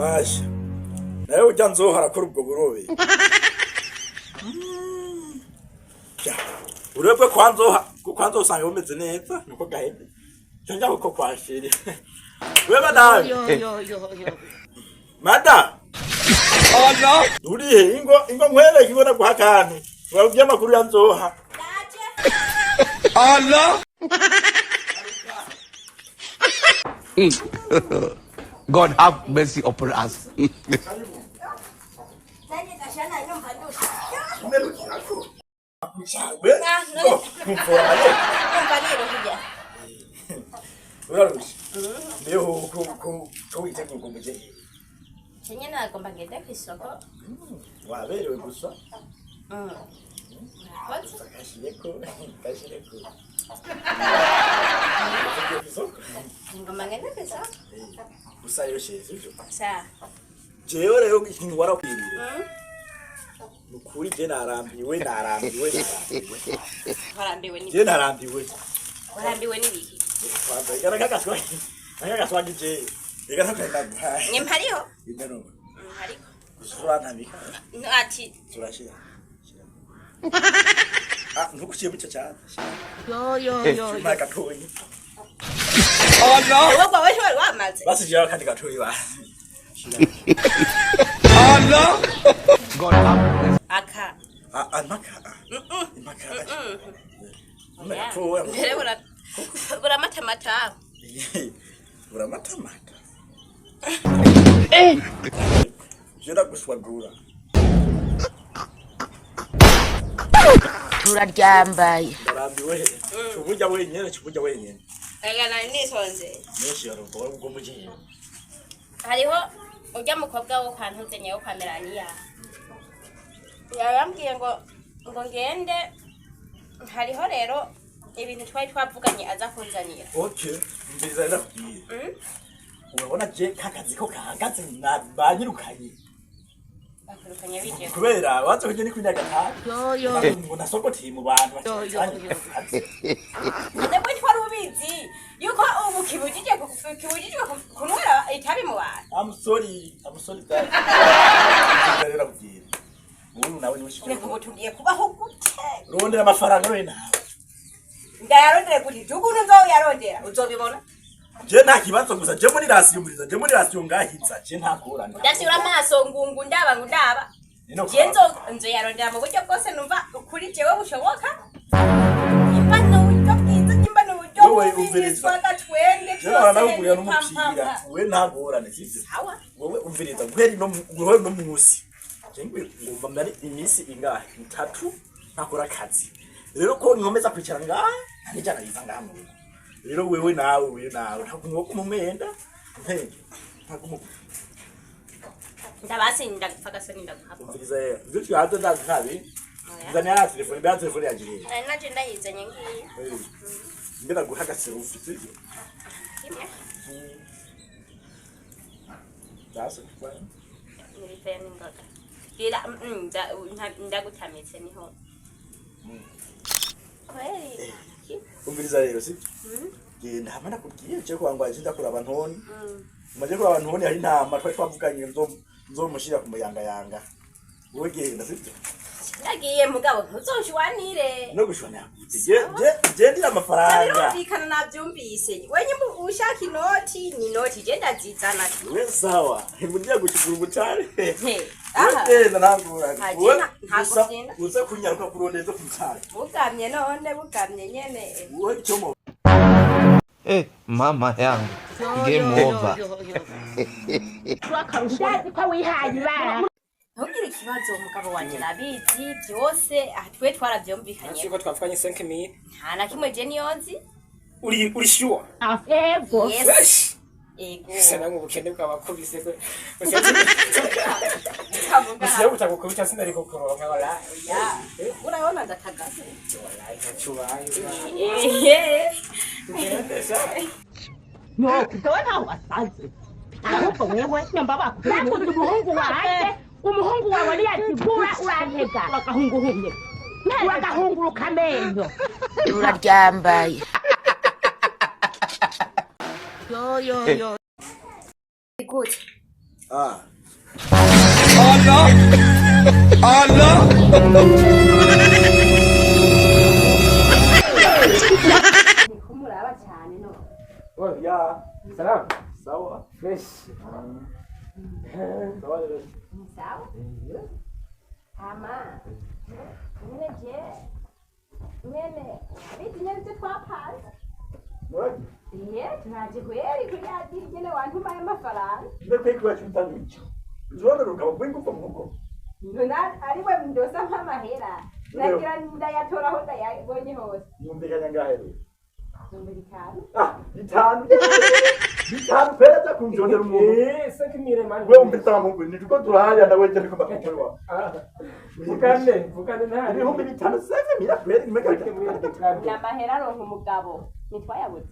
Basha nawe ujya nzoha arakora ubwo burobe. Ja, uburobe kwa nzoha, kwa nzoha usanga bumeze neza nuko gahebe cyangwa uko kwashiri we madame. Mada urihe? Ingo ingo nkwereke, ingo naguha akantu wabwiye amakuru ya nzoha. God have mercy upon us. Urarusha mbeho ko witegura ngo muje hehe? Chenye nagomba ngende kw'isoko. Waberewe gusa. Urakoze. Gashireko gashireko. Ugiye kw'isoko? Ngomba ngende kw'isoko. Gusa rero shezi sivyo? Sawa. Jewe rero ikintu warakwiriye ni ukuri, je narambiwe, narambiwe, narambiwe. Warambiwe Je n'ibiki? narambiwe. Warambiwe n'ibiki? Kwanza ega nakakaswagi je ega nakaguhaye. Ni mpariho? Indano. Mpariho. Gusa urantamika. No, ati Turashira. Ah, ntuguciye mucyo cyane. Yo yo yo. Chuma gatoyi. Wowe wawe wari wamaze. Basi kandi gatoyi ba. God have mercy. Aka. Ah, ah, maka. Maka. Maka gatoyi. Mbere buramatamata. Uramatamata. Je ndaguswagura. Turaryambaye. Ndarambiwe. Chuburya wenyene, chuburya wenyene. Ega nari nisonze. Menshi yarongo ubwo mugiye. Hariho urya mukobwa wo kwa Ntuzenye, wo kwa Melania. Yarambwiye ngo ngende, hariho rero ibintu twari twavuganye aza kunzanira. Okay, mbiriza ndakubwiye. Urabona je kakazi ko kahagaze na banyirukanye. Bakwirukanye bije. Kubera waze kujya ni kuri Nyagatare. Yo yo. Ngo nasogoteye mu bantu. Yo, yo, yo. Nabwo ntwari ubizi yuko ubu kibujijwe kunywera itabi mu bantu. I'm sorry, I'm sorry dad. Rero nakubwira. Ubu nawe ni mushiki. Reka ubu tugiye kubaho gute? Rondera amafaranga none nawe. Ndayarondere gute? Ukuntu nzoyarondera uzobibona. Je nta kibazo, gusa je muri rasiyo mbiriza, je muri rasiyo ngahiza, je nta ngorane. Ndashyura amaso ngungu ndaba ngo ndaba. Nino. Je nzoyarondera mu buryo bwose numva kuri jewe bushoboka. Nimba ni uburyo bwiza, nimba ni uburyo Wowe bubi, umviriza. niswaga twende. Je naranagurira byose ni n'umupira. pampampa. We nta ngorane sivyo? Sawa. Wowe umviriza, guhera no munsi. Je ngomba mari iminsi ingahe? Itatu ntakora akazi. Rero ko nkomeza kwicara ngaha, nijana yiza ngaha mu rugo. Rero wewe nawe ntabwo nwo kumumenda. Mpenge. Ntabwo mu Ndabasi ndagupfa gasoni ndaguhapa. Umviriza rero. Ivyo twaza ndazi ntabi. Nzani ya telefone, ya telefone yaje. Nari naje ndayizanye ngiyi. Mbera guha agaserufi sivyo? Kimwe. Dasa kwa. Nibipeye n'ingoga. Rira ndagutamitse niho. Kweli. Umviriza rero sivyo? Genda hama nakubwiye je ko wangwaje ndakuraba ntoni. Maze kuraba ntoni hari intama twari twavuganye nzomushira ku muyangayanga. Wowe genda sivyo? Ndagiye mugabo ntuzonshwanire. No gushwana. Je ndira amafaranga. Birumvikana nabyumvise. Wenye ushaka inoti ni inoti je ndazizana. We sawa. Ngiye gushikura ubutare. He. Wewe Aha. genda ntangura. Nta Wowe genda, ntabwo genda. uza kunyaruka kurondeza ku mutare. Bugamye none bugamye nyene. Wowe cyomo. Eh, mama yangu. Game over. Ndazi ko wihaye ibara. Ntugire ikibazo umugabo wanje arabizi byose, aha twe twaravyumvikanye. Siko twavuganye 5000. Nta na kimwe je niyonzi. Uri sure? Ego. Yes. Fresh. Ego. Sasa namwe ubukene bwabakubise ko. Kavuga. Gusa utagukubita sinari kukuronka wala. Ya. Urabona ndatagaze. Wala ikacubaye. Ehe. No, kugawe ntaho wasanze. Ahubwo wewe nyamba bakuze umuhungu wanjye, umuhungu wawe niyazigura urantega. Uragahunguhumye. Uragahunguruka amenyo. Turaryambaye. Yo yo yo. Gute. Ah. Allah! Allah! Niko muraba cyane no. Ya, Salamu. sawa. Fresh. Sawa rero. Ni sawa? Hama. Nyene je. Nyene. Bizi nyene ibyo twapanze. None Iye, turaje kweri kuri ya diri nyene wantumaye amafaranga. ndakwiye kuba cyutanga icyo. Uzobona urugabo rw'ingufu mu rugo. None ariwe ndosa nk'amahera. Nagira ndayatora aho ndayabonye hose. Yumvikanye angahe rero? 5,000. Ah, 5. 5 kwera aza kunjondera umuntu. Eh, 5,000 man. Wewe umbita mungu nituko turahaya nawe je ndiko bakakwerwa. Ah. Vugane, vugane nawe. 5,000 7,000 kweri nimeka. Ni amahera aronka umugabo. Ntitwayabuze.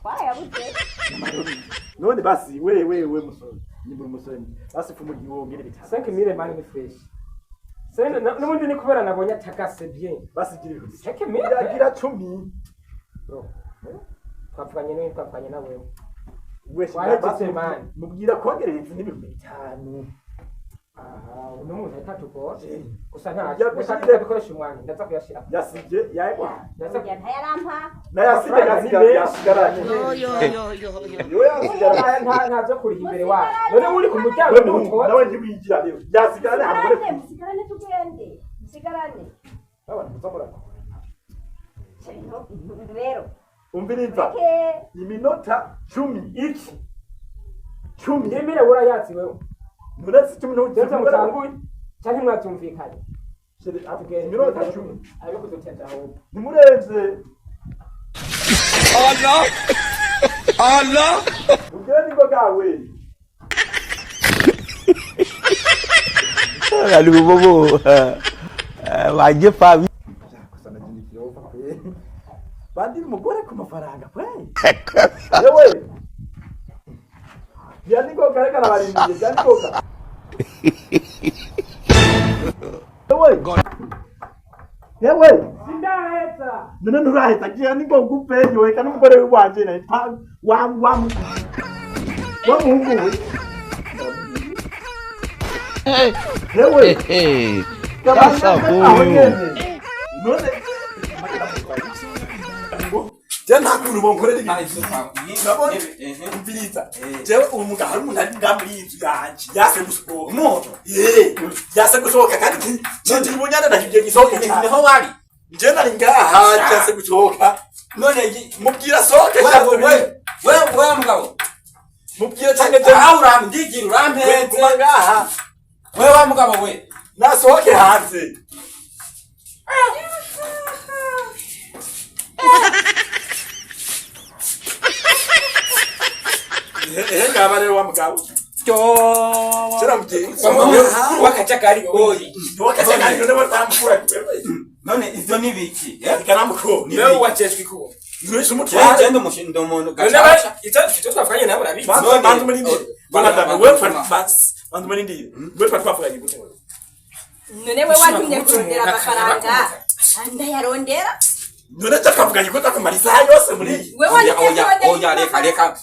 Twarayabuze. None basi we we we musore. Ni musore. Basi fumugi wongere 5. 5,000 man ni fresh. Sasa n'ubundi ni kubera nabonye atakase bien. Basi gira ibihumbi. 5,000. Yagira 10. Bro. Twavuganye n'uyu twavuganye na wewe. Wese Warageze man. mubwira kongereza n'ibihumbi 5. Aha, uno muntu atatugora. Gusa Ya, ntacyo. gusa Gusa ndabikoresha umwanya, ndaza kuyashira. Yasivye yaywa. Ndaza Oya ntayarampa. Nayasivye yasigaranye. Yo, yo, yo, yo, yo. Yo yasigaranye. Nta nta byo kuriha imbere wacu. None uri ku muryango Wewe muhungu, n'utwotse. nawe ntiwigira rero. Yasigaranye hamwe. Musigarane, musigarane tugende. Musigarane. Abana muzamurakora. Rero. Umviriza. Ke. Iminota 10 Iki. 10 Yemere urayatsi wewe. nuretse 10 Ndetse n'ubu mutanguye canke mwavyumvikanye. Iminota 10 Ayo kuzoteza ahubwo. ntimurenze. Allah! Allah! Ubwire niko gawe. Alibobo waje fa Gusa nagira ikirofa kwe. Bandi umugore ku mafaranga kwe. Yewe. Byandiko karekana barindiye byandiko. Yewe. Yewe. Sindaheza. None nturaheza gira niko ngupeyo eka n'umugore wanje na pa wa wa wa muhungu we. Yewe. Sasa huyu None je nta kuntu bonkorera ibintu urabona umviriza jewe uwo mugabo hari umuntu ari ngaha muri iyi nzu yanje yase gusohoka Umuntu? ye yase gusohoka kandi kinjira ubunyana ndakibye gisohoke cyane Niho wari? je nari ngaha yase gusohoka None mubwira sohoke wewe wewe wewe mugabo. mubwira cyane je Aho uramdigira urampetse. guma ngaha Wewe wa mugabo we. nasohoke hanze. Ehe ngaba rero wa mugabo Kiramubwiye. Wakajagari oyi. Wakajagari none batamukura. None ivyo ni biki? Eh? Karamukura. Wewe wacheshwe ikuwa. Nurisha umutware. Je ndi umushindo umuntu None gacaca. icyo icyo twavuganye nawe urabizi. Bantu bantu muri ndi. Bana wewe bantu muri ndi. Wewe twavuganye gute wewe? None we watumye kurondera amafaranga. Ndayarondera. None twavuganye ko takumara isaha yose muri iyi. Wewe watumye Oya kurondera oya reka reka.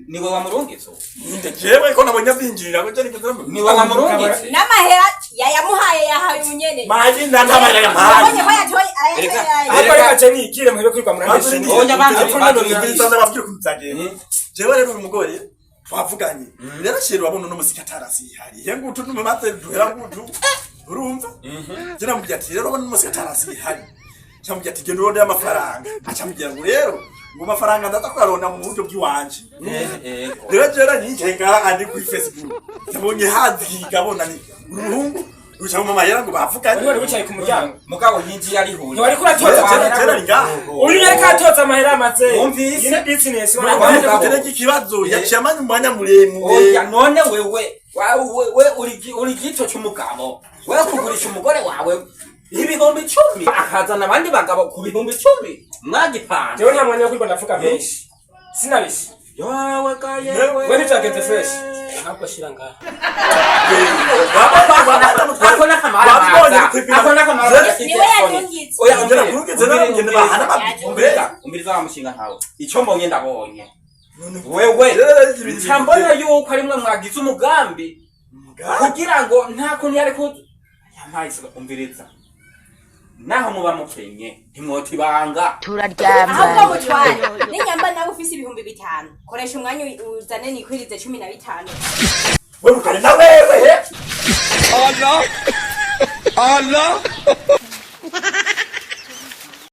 Niwe wamurungitse. Ninde jewe ko nabonye azinjirira ko je niko Niwe wamurungitse. N'amahera yayamuhaye yahaye umunyene. Maji ndantabara ya Wabonye ko maji. yatoye Reka. arayatoye. Ariko reka je nigire muhebe kwirirwa Bantu murandesha. ndi. Oya, bantu Bantu ndababwira ukuntu byagenze. Jewe rero uyu mugore twavuganye. Rero shero urabona uno musiki atarasihari. Ye ngutu numaze duhera ngutu. Urumva? Je namubwira ati rero urabona uno musiki atarasihari. Camubwira ati genda urondere amafaranga. Acamubwira ngo rero ngo amafaranga ndaza kuyaronda mu buryo bw'iwanje. Rero jewe nicaye ngaha andi kuri Facebook. Nabonye haziga abona ni uruhungu ruca mu mahera ngo bavuganye. Wari wicaye ku muryango. Mugabo yinjiye ari huye. Ntiwari kuratoza Jewe jewe nari ngaha. Uyu yariko atoza amahera amaze. Wumvise? Iyi ni business. Wumvise? Tereka ikibazo yaciye amanya umwanya muremure. Oya none wewe we uri gito cy'umugabo. Wewe kugurisha umugore wawe 10,000 akazana abandi bagabo ku 10,000 mwagipanga. Jewe nta mwanya wo kwirirwa ndavuga menshi. Sinabishe. Yewe ka yewe. We ntibyageze fresh. Ntabwo ashira ngaha. Ako n'akamara ako n'akamara Niwe yadungitse. Oya Ngera kurungitse narabugende bahana umviriza umviriza wa mushinga ntawe. Icyo mbonye ndabonye. Wewe ncambona yuko arimwe mwagize umugambi kugira ngo nta kuntu yari kuza. Yampaye isuka, umviriza, naho muba mukenye ntimwota ibanga. Ahubwo Turaryambaye. mutware n'inyamba nawe ufise 5000, koresha umwanya uzane nikwirize 15. Wewe mutware na wewe. Allah! Allah!